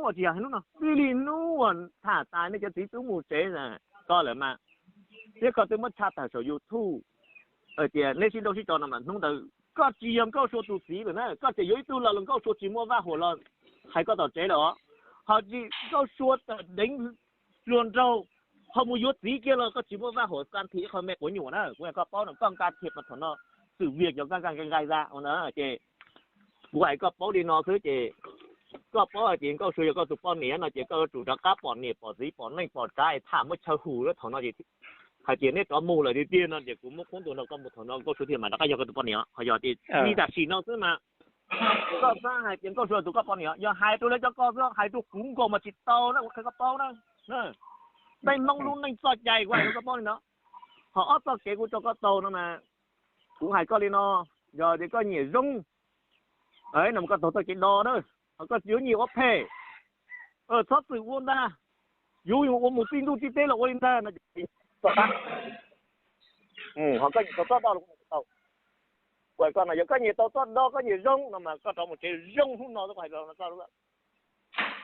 Tsis yog hnub no, txij li hnub uas tham tas nej cov txiv tub mus tsev na, koj lawm mas, thiab koj twb muab tshaj tawm saum YouTube tias neb sib nrauj sib tso no mas hnub ntawd koj tsis yog Nkauj Sua tus txiv lawm na, koj tseem yuav ib tug los los Nkauj Sua tsis muaj vaj huam los hais koj tom tsev lawm os. Ho tsis Nkauj Sua tawm deev hluas nraug ho mus yuav txiv kiag los koj tsis muaj vaj huam ka thim ib qho me quav nyuam na, kuv hais koj paub no, koj nqa thiab mas thaum no xwm vias cov nqaij nqaij nqaij za na, ces kuv hais koj paub li no xwb ces koj paub hais tias Nkauj Sua yog koj tus poj niam no ces koj yuav tsum rov qab pom niam pom txiv pom neej pom tsav es tham muab chaw hum lawm thaum no ces hais tias neb rov mus lawm tiag tiag no ces kuv muab khub ntuas no koj mus thaum no Nkauj Sua thiaj mam rov qab yog koj tus poj niam. Ho yog tias li tam sim no xwb mas koj xav hais tias Nkauj Sua tus koj poj niam, yog hais rau lawv cov ko xwb, hais rau kuv nkaus mas tsis tau na, kuv qhia koj paub na. Peb Hmoob lub neej txoj cai kuv hais rau koj paub li no. Ho ob txoj kev kuv tso koj taug no mas kuv hais koj li no, yog tias koj nyiam zoo no mas koj taug txoj kev do na, ho koj tsis yuav nyiam ua phem, txhob txwm ua ntag, yuav ua mus txij ntuj txij teb los ua li ntag no ces ho koj nyiam taug txoj do los tau. Kuv hais koj no, yog koj nyiam taug txoj do koj nyiam zoo no mas koj rov mus tsev zoo hnub no, kuv hais koj,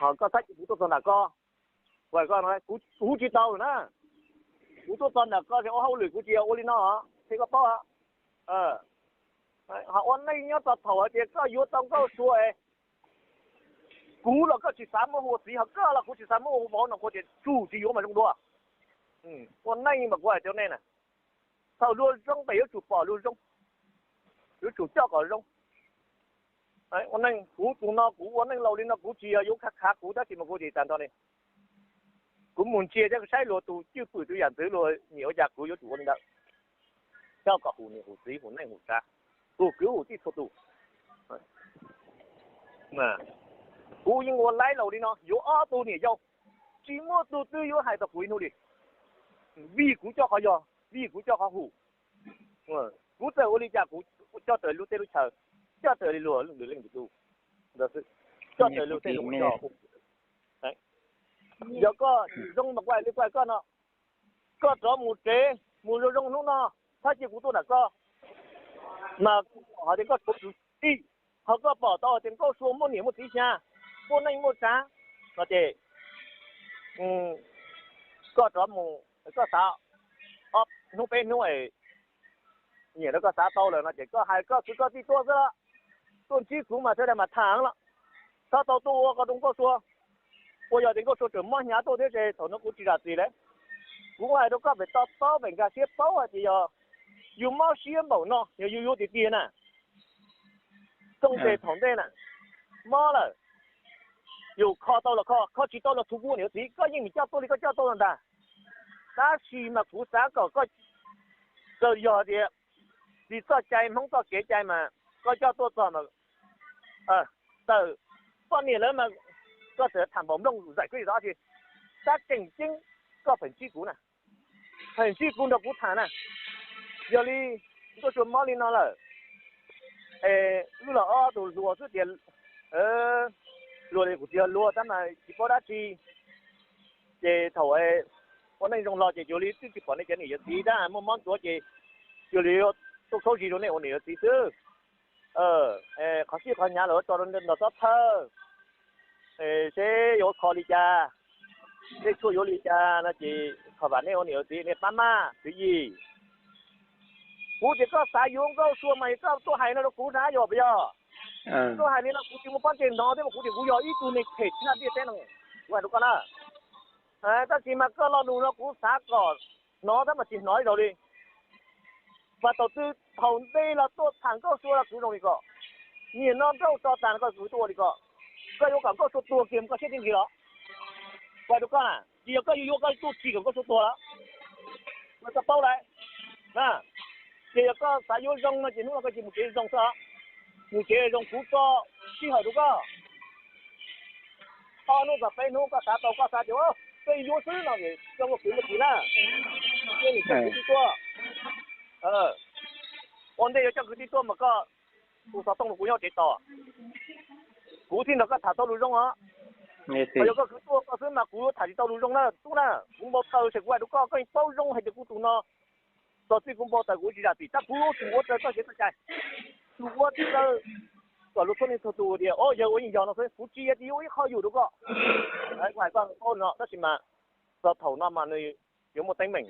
ho koj txhob cia kuv tuaj txog nram ko. Kuv hais koj no, kuv tsis tau lawm na, kuv tuaj txog nram ko ces ua hauj lwm kuv tsis yog ua li no, qhia koj paub. Ho ua neej nyob txog thaum hais tias koj yuav tau Nkauj Sua es kuv los koj tsis xav muab hu ua txiv, ho koj los kuv tsis xav muab hu ua vauv no, kuv tias tsum tsis yuav mas zoo dua. Ua neej mas kuv hais rau nej na, thaum luag zoo pem yuav tsum pom luag zoo, yuav tsum coj kom zoo. Ua neej kuv tus no kuv ua neej laus li no kuv tsis yog yuav khav khav kuv tab sis mas kuv tias tag nrho li, kuv mus ntsia thiab saib luag tus cwj pwm tus yam ntxwv luag nyiam ua cas kuv yuav tsum ua li ntawd, coj kom hum niam hum txiv hum neej hum tsav, hum kwv hum tij txhua tus. Kuv yeej ua laib laus li no yuav ob tug niam yau, tsis muaj tus twg yuav hais tau kuv ib hnub li, vim kuv coj qhov yog, vim kuv coj qhov hum. Kuv txawm ua li cas kuv coj raws lub teb lub chaw, coj raws li luag lwm leej lwm tus, coj raws luag tej zoo coj. Yog koj tsis zoo mas kuv hais li kuv hais koj no, koj rov mus tsev mus zoo zoo hnub no, txhob cia kuv tuaj nram koj. Mas ho tias koj tshuav kwv tij, ho koj pom tau tias Nkauj Sua muaj niam muaj txiv xya, muaj neej muaj tsav no ces koj rov mus, koj xav ob hnub peb hnub nyiam rau koj xav tau lawm no ces koj hais koj kwv koj tij tuaj xwb los, tuaj ntsib kuv mas sawv daws mam tham los, txhob tau tuaj ua ko rau Nkauj Sua. Ua yog tias Nkauj Sua tseem mob hnyav tuaj thiab ces thaum no kuv tsis zam txim lawm. Kuv hais rau koj pem to taub pem nkag siab paub hais tias yog yus mob siab npaum no yog yus yuav tiag tiag na. Txooj tes thaum ntej na, mob lawm, yus kho tau los kho, kho tsis tau los thov kuv niam txiv, koj yeej mus coj tuaj li koj coj tuaj los ntag. Tab sis mas kuv xav kom koj, txawm yog tias tsis txoj cai Hmoob txoj kev cai mas koj coj tuaj txog mas tawm poj niam lawm mas koj txawm tham npaum nplooj zais kwv li tod sis, tab tseem ceeb koj pheem ntsib kuv na, pheem ntsib kuv nrog kuv tham na. Yog li Nkauj Sua mob li no lawm es wb los ob tug hluas xwb tias, hluas li kuv tsis yog hluas tab mas tsis paub dab tsi. Ces thaum ua neej zoo hlo ces cuag li twb tsis pom nej cov niam cov txiv tab muaj mob ntxuav ces cuag li tuaj khaub zig rau nej ua niam ua txiv xwb. Qhov sij qhov hnyav los tso rau nram txob thawj, seb yuav kho li cas, seb tshuaj yuav li cas no ces thov vam nej ua niam ua txiv nej pab maj tswv yim. Kuv tias koj xav yuav Nkauj Sua mas koj tuaj hais no rau kuv na yog puas yog? Tuaj hais li no kuv tsis muaj pob ntseg hnov thiab, kuv tias kuv yog ib tug neeg phem tshaj ntiaj teb no, kuv hais rau koj na. Tab sis mas koj lo lus no kuv xav kom hnov tab mas tsis hnov ib zaug li. Mas thaum twg thaum ntej los tuaj tham Nkauj Sua los kuv zoo li ko, niam no nrauj tso tas koj kuv tuaj ua li ko. Koj yuav kom Nkauj Sua tuag kiag mus koj siab tib nqhis los? Kuv hais rau koj na, ces yog koj yuav yuav koj tuaj tsis kom Nkauj Sua tuag los? Mas koj paub lawm na, ces yog koj xav yuav zoo no ces hnub no koj cia mus kev zoo xwb os. Mus kev zoo kuv tso sij hawm rau koj. Ob hnub txog peb hnub koj xav tau koj xav tias koj yuav xwb no ces coj kwv coj tij na, coj kwv tij tuaj. Ua ntej yuav coj kwv tij tuaj mas koj hu xov tooj rau kuv nyob tsev tos, kuv thiaj nrog koj tham tau lus zoo os. Yog koj kwv tuaj koj xwb mas kuv yuav tham tsis tau lus zoo na tub na. Kuv npau taws ces kuv hais rau koj, koj yeej paub zoo hais tias kuv tus no, txog txij kuv npau taws kuv tsis zam txim tab kuv yuav tsum ua raws txoj kev txoj cai, tsum ua raws kom luag txhua leej txhua tus tias o yawg ua yeej yog no xwb, kuv tsis yog tias yuav ua ib qho yus rau koj. Kuv hais koj paub no tab sis mas txog thaum no mas nws yuav muaj teeb meem,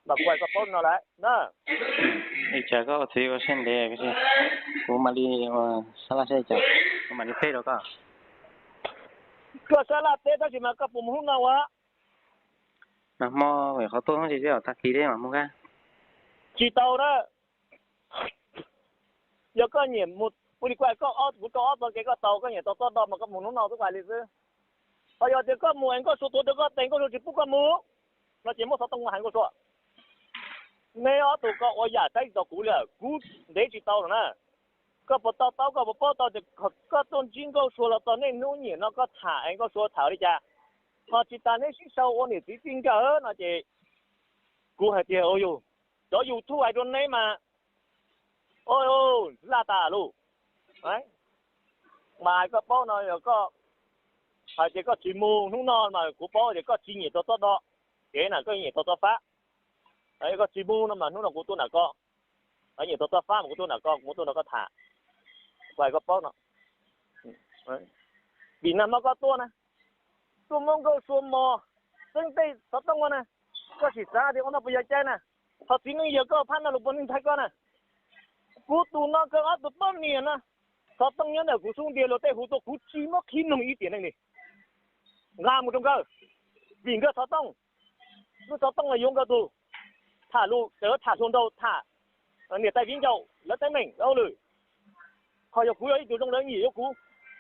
mas kuv hais koj paub no lawm na. Ua cas koj ua txiv ua siab ntev, kuv mam li sab laj seb, kuv mam li teb rau koj. Koj sab laj teb tab sis mas koj puas mus hnub no ua? Nag hmo qhov tuaj hnub tsis teb tag kis thiab mas mus kab. Tsis tau na. Yog koj nyiam mus, ua li kuv hais koj, kuv rau ob txoj kev koj tau, koj nyiam tau txoj do mas koj mus hnub no xwb kuv hais li xwb. Ho yog tias koj mus es Nkauj Sua tuav rau koj tes, Nkauj Sua tsis pub koj mus no ces muab xov tooj hais Nkauj Sua. Neb ob tug koj ua yam saib tsis taus kuv li lawm, kuv ntev tsis tau lawm na. Koj puas to taub, koj puas paub tau tias koj tuaj ntsib Nkauj Sua los txog niaj hnub niam no koj tham es Nkauj Sua tham li cas? Ho tsis tas neb sib sau ua niam txiv txij nkawm no ces kuv hais tias, o yus, cov YouTube hais rau neb mas, o, laj tas lawm. Mas hais koj paub no, yog koj hais tias koj tsis mus hnub no mas kuv paub tias koj tsis nyiam tau txoj do, ces na koj nyiam tau txoj fab. Koj tsis mus no mas hnub no kuv tuaj nram koj, nyiam tau txoj fab mas kuv tuaj nram koj, kuv tuaj nrog koj tham, kuv hais koj paub no. Vim nag hmo koj tuaj na, tuaj muab Nkauj Sua mos xeeb tej xov tooj ua na, koj sim xav tias ua no puas yog caij na. Ho txiv neej yawg koj phab no los puas neej nthaij koj na. Kuv tus no kawg ob tug poj niam no, xov tooj nyob ntawm kuv xub ntiag, luag tej hu tuaj kuv tsis muab qhib noog ib tiam neej li. Nqa mus rau nkawd, vim nkawd xov tooj, lub xov tooj los yuav nkawd tus, tham lus, tham hluas nraug, tham niam tais viv ncaus lawv teeb meem lawv hauj lwm. Ho yog kuv yog ib tug zoo lawv nyiam yuav kuv,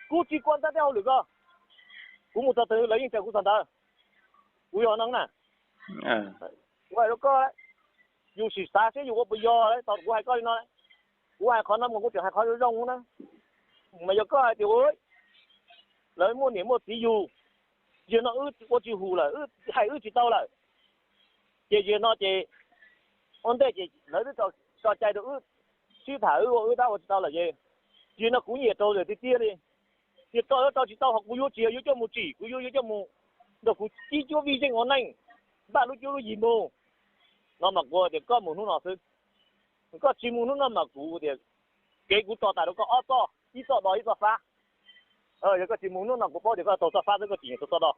kuv tsis kua ntab tej hauj lwm ko. Kuv mus txog twg lawv yeej caw kuv txog ntawd. Kuv yog no na. Kuv hais rau koj, yus sim xav seb yus ua puas yog, tau kuv hais koj li no. Kuv hais qhov no mas kuv tseem hais qhov zoo zoo na. Mas yog koj hais tias lawv muaj niam muaj txiv yug, yog no wb ua tsis hum lawm, hais wb tsis tau lawm, ces yog no ces ua ntej ces lawv twb tso cai rau wb sib tham, wb ua wb dab ua tsis tau lawm ces, yog no kuv nyiam rau lawm tiag tiag li. Yog tso yuav tso tsis tau, ho kuv yuav tsis yog yuav coj mus tsim, kuv yuav yuav coj mus nrog kuv cib cuab vij zeej ua neej, npaj lub cuab lub yig mus. No mas kuv tias koj mus hnub no xwb. Koj tsis mus hnub no mas kuv tias kev kuv tso tas rau koj ob txoj, ib txoj do ib txoj fab. Yog koj tsis mus hnub no kuv paub tias koj tau txoj fab xwb, koj tsis nyiam tau txoj do.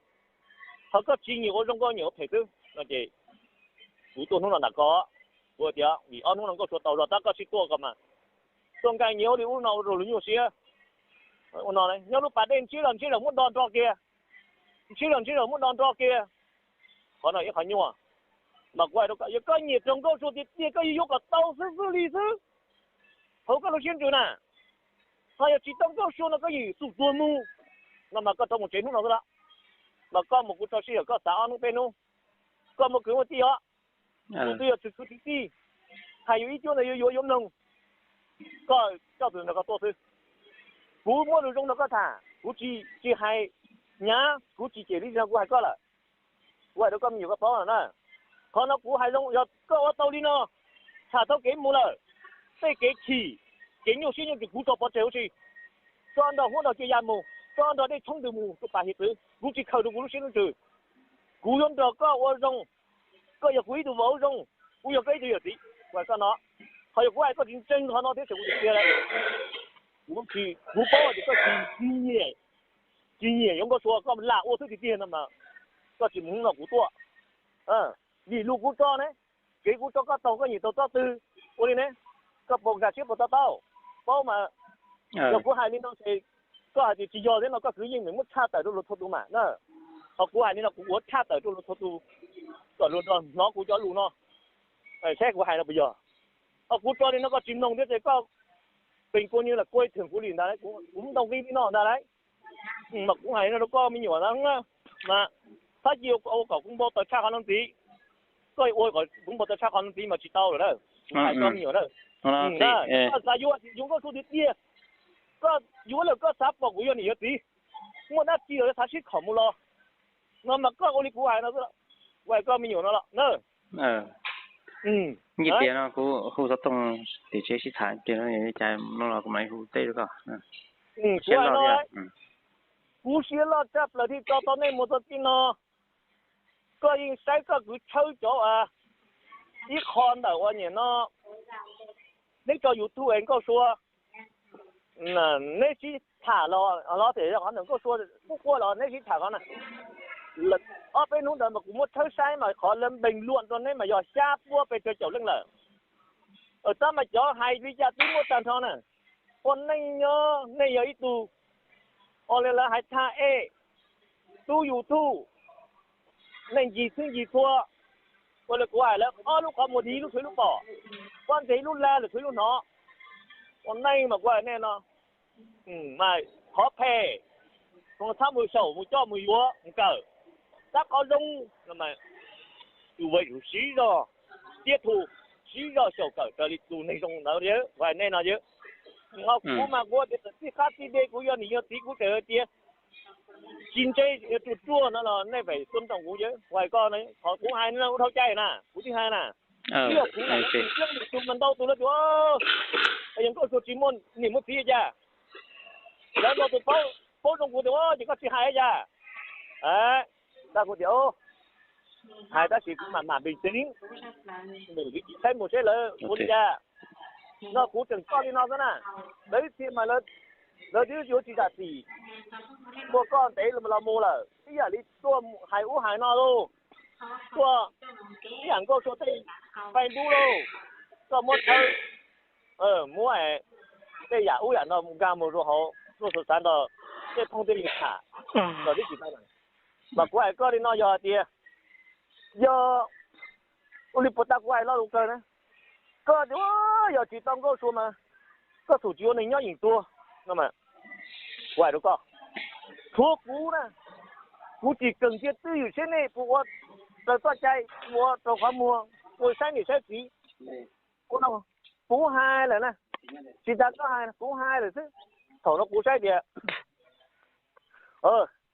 Ho koj tsis nyiam ua zoo, koj nyiam ua phem xwb no ces kuv tuaj hnub no nram koj, kuv tias vim ob hnub no Nkauj Sua tau zog tab koj sib tuaj ko mas tuaj nkaij nyias ua li ub no ua rau luag nyuaj siab. Ua no nyob lub pas dej ntsib los ntsib los muab do nro kiag, ntsib los ntsib los muab do nro kiag. Qhov no ib qhov nyuaj. Mas kuv hais rau koj, yog koj nyiam rau Nkauj Sua tiag tiag koj yuav yuav kom tau xwb xwb li xwb, hauv koj lub siab ntsws na. Ho yog tsis tau Nkauj Sua no koj yeej xum tuag mus, no mas koj rov mus tsev hnub no xwb los, mas koj mus kuv rau sij hawm koj xav ob hnub peb hnub, koj muaj kwv muaj tij os. Tus twg yog txwv kwv txwv tij, hais yus ib cuab ntawd yuav yuav yuav mloog, koj coj tus nrog koj tuaj xwb. Kuv muaj lus zoo nrog koj tham, kuv tsis, tsis hais nyav, kuv tsis cem li no kuv hais koj lawm. Kuv hais rau koj me nyuam koj paub no na. Qhov no kuv hais zoo, yog koj ua tau li no, tham tau kev mus lawm, tej kev chim, kev nyuaj siab nyuaj ntsws kuv tso pov tseg huv si. Tso nrog huab nrog cua ya mus, tso nrog dej tshoob ntws mus rau pas hiav txwv, kuv tsis khaws rau kuv lub siab lub ntsws. Kuv yuav nrog koj ua zoo, koj yog kuv ib tug vauv zoo, kuv yog koj ib tug yawm txiv, kuv hais koj no. Ho yog kuv hais koj tsis ntseeg qhov no thiab ces kuv tias tiag lawm. Kuv, kuv paub tias koj tsis, tsis nyiam, tsis nyiam yuav Nkauj Sua, koj lam ua xwb tiag tiag no mas koj tsis mus hnub no kuv tuaj. Vim lus kuv tso ne, kev kuv tso koj taug koj nyiam taug txoj twg, ua li ne, koj puas nkag siab puas to taub? Paub mas, yog kuv hais li no ces koj hais tias tsis yog thiab no koj kwv yeej meem muab tshaj tawm rau luag txhua tus mas na. Ho kuv hais li no kuv ua tshaj tawm rau luag txhua tus, kom luag nrog hnov kuv cov lus no, saib kuv hais no puas yog. Ho kuv tso li no koj tsis mloog thiab ces koj peem kua nyuj lam kua theem kuv li ntag lauj, kuv muab ntau nqi li no ntag lauj. Mas kuv hais no rau koj me nyuam ntag, mas txhob cia ua kom kuv npau taws tshaj qhov no ntxiv. Koj ua kom kuv npau taws tshaj qhov no ntxiv mas tsis tau lawm na. Kuv hais koj me nyuam na, koj xav yuav yuav Nkauj Sua tiag tiag, koj yuav lawm koj xav pom kuv yog niam yog txiv, muaj dab tsi los yuav xav sib khom mus los, no mas koj ua li kuv hais no xwb, kuv hais koj me nyuam no los na. Nyiaj tias no kuv hu xov tooj tim tsev sib tham tias no cas no los kuv mam hu teb rau koj. Kuv siab loj tshaj plaws thiaj tso tau nej mus txog txij no. Koj yeej saib koj kwv tshawb cov ib qho ntawm ua niam no, neb tso YouTube es Nkauj Sua, neb sib tham los tias yog qhov ntawm Nkauj Sua quaj quaj los neb sib tham qhov na. Ob peb hnub ntawd mas kuv muab tshawb saib mas qhov lawv npeeg luam rau neb mas yog xya puab pes rau caum leej lawm. Tab mas cov hais li cas twb muaj tag nrho na. Ua neej nyob nej yog ib tug, ua li lawv hais thaj ej, tub YouTube, nej ncig txhwb ncig txhua. Ua li kuv hais lawv ob lub qhov muag dig lub tshuav lub pom, pob ntseg lub lag lawm tshuav lub hnov. Ua neej mas kuv hais nej no, mas qhov phem, txhob mus xyaum mus coj mus yuav mus kawm. Tab qhov zoo no mas tus vaim tus siv zog tiab thu, siv zog xyaum kawm raws li tus neeg zoo ntawd yawg, kuv hais nej no yawg. Kuv mas kuv tias txij qab txij dej kuv yog niam yog txiv kuv tseem hais tias tsis ntse, ruaj ruaj no los nej pem tuaj nroo kuv yawg, kuv hais koj, qhov kuv hais no ua dhau cai na kuv thiaj hais na. Ib yog kuv na, tus mas ntau tus lawv tias yog Nkauj Sua tsis muaj niam muaj txiv cas. Lawv ntau tus paub zoo kuv tias ces koj tsis hais cas. Tab kuv tias hais tab sis kuv mam mam npes tsev, saib mus seb lawv ua li cas. No kuv tseem coj li no xwb na. Lawv ib txhia mas lawv twb yuav tsis zam txim, muaj koj ntev los mus lawm ib yam li tuaj hais ub hais no lauj, tuaj ib yam Nkauj Sua tej Facebook lauj, koj muab thawb, muab tej yam ub yam no nkag mus rau hauv lub xov xav nrog tej phooj tej ywg tham los twb tsis tau na. Mas kuv hais koj li no yog hais tias yog ua li puas tau kuv hais lo lus kawg na. Koj tias yog tsis tau Nkauj Sua mas koj txhum tsis ua neeg nyob yeem tuag no mas. Kuv hais rau koj, tshuav kuv na, kuv tsis keem cia twj ywm seb nej puas ua raws txoj cai, puas ua raws qhov muag, puas saib niam saib txiv. Kuv hais lawm na, tsis tas koj hais, kuv hais lawm xwb. Thaum no kuv saib tias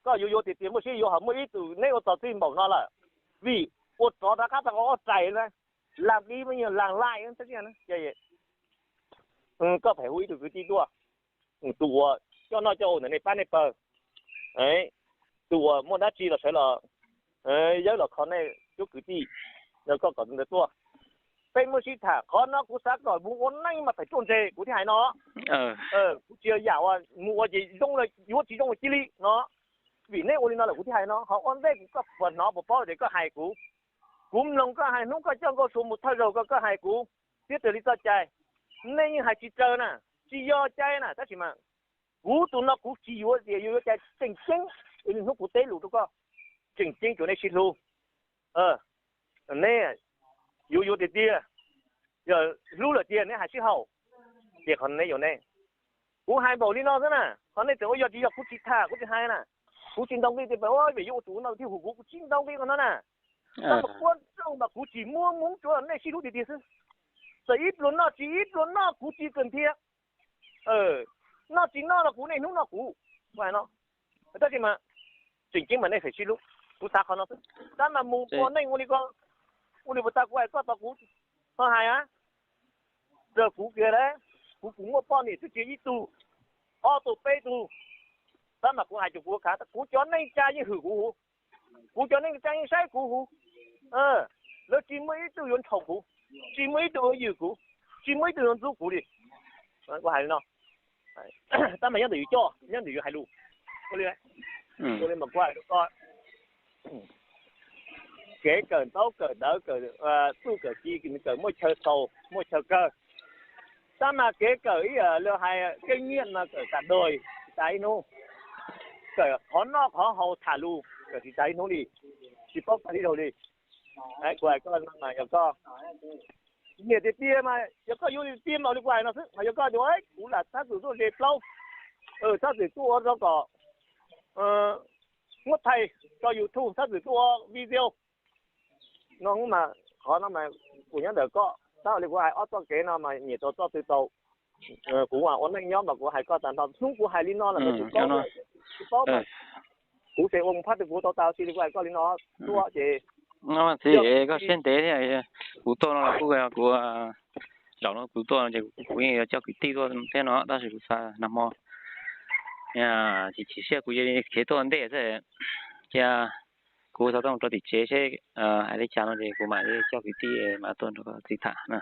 koj yuav yuav tiag tiag muaj siab yuav ho muaj ib tug neb ua txog txij npaum no lawm, vim ua rov rov qab tag nqo ob rais na, lam dib muaj nyias lam laij tab sis koj pheej hu ib tug kwv tij tuaj, tus uas coj noj coj ua ntawm nej pab nej pawg, tus uas muaj dab tsi los sawv los yawb los kho nej cuab kwv tij, koj kom tus ntawd tuaj. Peb muab sib tham qhov no kuv xav kom mus ua neej mas pem ruaj ntseg kuv thiaj hais no. Kuv tsis yog yam uas mus ua ces zoo los yuav, tsis zoo los cia li no. Vim neb ua li no lawm kuv thiaj hais no, ho ua ntej kuv koj puas hnov puas paub tias koj hais kuv. Kuv mloog koj hais hnub koj coj Nkauj Sua mus thawj zaug ko koj hais kuv thiab raws li txoj cai, nej yeej hais tsis raws na, tsis yog cai na tab sis mas kuv tus no kuv tsis yuav tias yuav yuav cai tseem ceeb, hnub kuv teb lus rau koj, tseem ceeb tsuav nej sib hlub. Neb yuav yuav tiag tiag, yog hlub lawm tiag neb hais sib haum, ces qhov neb yuav neb. Kuv hais npaum li no xwb na, qhov nej tseem ua yog tsis yog kuv tsis tham kuv tsis hais na. Kuv tsis ntoo nqi tias pem ua vim yuav ua tus no thiaj hu kuv, kuv tsis ntoo nqi qhov no na. Tab mas kuab nrooj mas kuv tsis muab hmoov tsuav nej sib hlub tiag tiag xwb. Txawm ib pluag noj tsis ib pluag noj kuv tsis kawg thiab. Noj tsis noj los kuv, nej hnub noj kuv, kuv hais no. Tab sis mas tseem ceeb mas nej feem sib hlub, kuv xav qhov no xwb. Tab mas mus ua neej ua li ko, ua li puas tag kuv hais koj tau kuv ho hais a, raws kuv kiag lawm, kuv kuv muaj poj niam twb tsis ib tug, ob tug peb tug. Tab mas kuv hais tsuas kuv khav, kuv cov neej tsa yeej hwm kuv huv, kuv cov neej tsa yeej saib kuv huv. Lawv tsis muaj ib tug yuav ntshaum kuv, tsis muaj ib tug yuav ywm kuv, tsis muaj ib tug yuav ntxub kuv li. Kuv hais li no, tab mas nyob ntawm yus coj, nyob ntawm yus hais lus. Ua li, ua li mas kuv hais rau koj, kev kawm ntaub kawm ntawv, kawm txuj kawm ci, kawm muaj chaw txaus muaj chaw kawg. Tab mas kev kawm ib yam li hais keeb nyiaj mas kawm tas dog tsis tas ib hnub. Kawm qhov noj qhov haus tham lus kawm tsis tas ib hnub li, tsis paub tag ib zaug li. Kuv hais koj no mas yog koj nyiam tiag tiag mas yog koj yuav tiag tiag mas li kuv hais no xwb, mas yog koj tias kuv lam txhob txwm tuaj ze plaub, txhob txwm tuaj ua rau kom muab thais rau YouTube, txhob txwm tuaj ua video no mas qhov no mas kuv nyob ntawm koj, tab li kuv hais ob txoj kev no mas nyiam tau txoj twg tau. Kuv ua neej nyob mas kuv hais koj tag nrho, hnub kuv hais li no los tsis paub, tsis paub mas kuv tseem ua mus phab twg kuv tau tas si li kuv hais koj li no tuaj ces. Txiv, koj siab ntev thiab, kuv tuaj no los kuj yog kuv, zaum no kuv tuaj no ces kuv yeej yuav coj kwv tij tuaj thiab no tab sis kuv xav nag hmo tsis chim siab kuv cia li khiav tuaj ntej xwb. Cia kuv xav tuaj mus rau tim tsev seb hais li cas no ces kuv mam li coj kwv tij mam tuaj nrog koj txiv tham na.